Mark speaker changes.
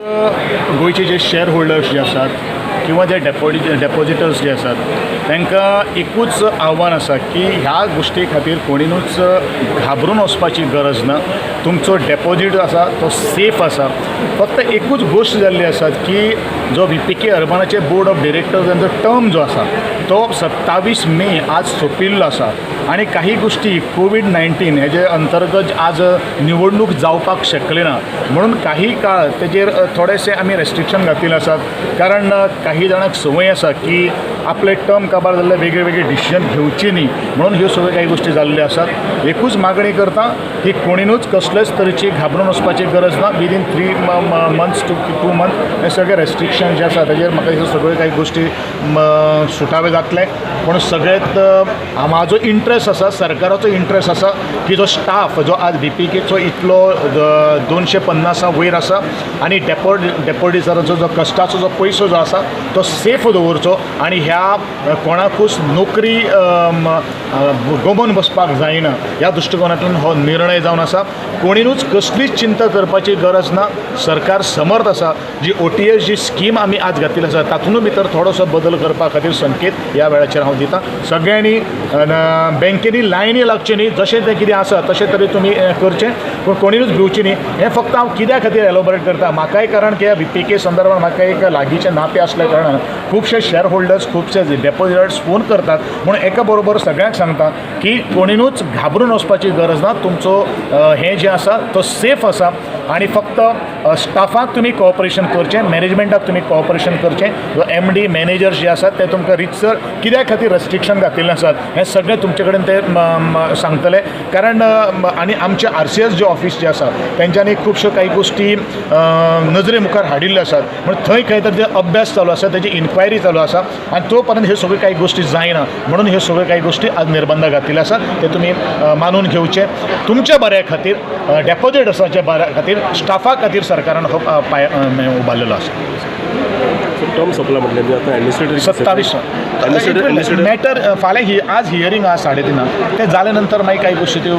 Speaker 1: गोंयचे जे share holders जे आसात किंवा जे डेपॉजिटर्स जे आसात, तांकां एकूच आव्हान आसा की ह्या गोश्टी खातीर कोणीनूच घाबरून वचपाची गरज ना. तुमचो डेपॉजीट आसा तो सेफ आसा. फक्त एकूच गोश्ट जाल्ली आसा की जो व्हीपीके अर्बनाचे बोर्ड ऑफ डिरेक्टर्सांचो टर्म जो आसा तो 27 मे आज सोंपिल्लो आसा आनी काही गोश्टी कोवीड 19 हेजे अंतर्गत आज निवडणूक जावपाक शकली ना, म्हणून काही काळ तेजेर थोडेशे आमी रेस्ट्रिक्शन घातिल्ले आसात. कारण काही जाणांक संवय आसा की आपले टर्म काबार जाल्ले वेगळे वेगळे डिसिजन घेवचे न्ही, म्हणून ह्यो सगळ्यो काही गोश्टी जाल्ल्यो आसात. एकूच मागणी करता की कोणीनूच कसलेच तरेची घाबरून वचपाची गरज ना. Within 3 months to 2 month हे सगळे रेस्ट्रिक्शन जे आसा तेजेर म्हाका दिसता सगळ्यो काही गोश्टी सुटावे जातले. पूण सगळ्यात म्हाजो इंट्रस्ट आसा, सरकाराचो इंट्रस्ट आसा की जो स्टाफ जो आज व्हीपीकेचो इतलो 250 वयर आसा आनी डेपोडिटराचो जो कश्टाचो जो पयसो जो आसा तो सेफ दवरचो आनी ह्या कोणाकूच नोकरी गमोवन बसपाक जायना, ह्या दृश्टिकोनांतल्यान हो निर्णय जावन आसा. कोणीनूच कसलीच चिंता करपाची गरज ना. सरकार समर्थ आसा. जी ओटीएस जी स्कीम आमी आज घातिल्ली आसा, तातूंत भितर थोडोसो बदल करपा खातीर संकेत ह्या वेळाचेर हांव दितां. सगळ्यांनी बँकेनी लायनी लागचे न्ही. जशें तें कितें आसा तशें तरी तुमी करचें, पूण कोणीनूच भिवचें न्ही. हें फक्त हांव कित्या खातीर एलोबरेट करता, म्हाकाय कारण की व्ही पी के संदर्भात म्हाका एक लागींचें नातें आसल्या कारणान खुबशे शेअर होल्डर्स, खुबशे डेपोजिटर्स फोन करतात, म्हणून एका बरोबर सगळ्यांक सांगता की कोणीनूच घाबरून वचपाची गरज ना. तुमचो हें जें आसा तो सेफ आसा आनी फक्त स्टाफाक तुमी कॉपरेशन करचें, मॅनेजमेंटाक तुमी कॉपरेशन करचें. जो एमडी, मॅनेजर्स जे आसात ते तुमकां रितसर कित्या खातीर रेस्ट्रिक्शन घातिल्लें आसात हें सगळें तुमचे कडेन ते सांगतले. कारण आनी आमचे आरसीएस जे ऑफिस जे आसा तेंच्यांनी खुबश्यो काही गोश्टी नजरे मुखार हाडिल्ल्यो आसात, म्हण थंय खंय तर ते अभ्यास चालू आसा, तेजी इन्क्वायरी चालू आसा आनी तो पर्यंत ह्यो सगळ्यो काही गोश्टी जायना, म्हणून ह्यो सगळ्यो काही गोश्टी आज निर्बंध घातिल्ले आसात. ते तुमी मानून घेवचे. तुमच्या बऱ्या खातीर, डेपोजिटर्साच्या बऱ्या खातीर, स्टाफा खातीर सरकारान हो पांय उबारलेलो आसा.
Speaker 2: टर्म सोंपला म्हटलें, आतां ॲडमिनिस्ट्रेटर
Speaker 1: 27.
Speaker 2: Administrator
Speaker 1: matter फाल्यां ही आज हियरींग आहा 3:30. तें जाल्या नंतर मागीर काही गोश्टी त्यो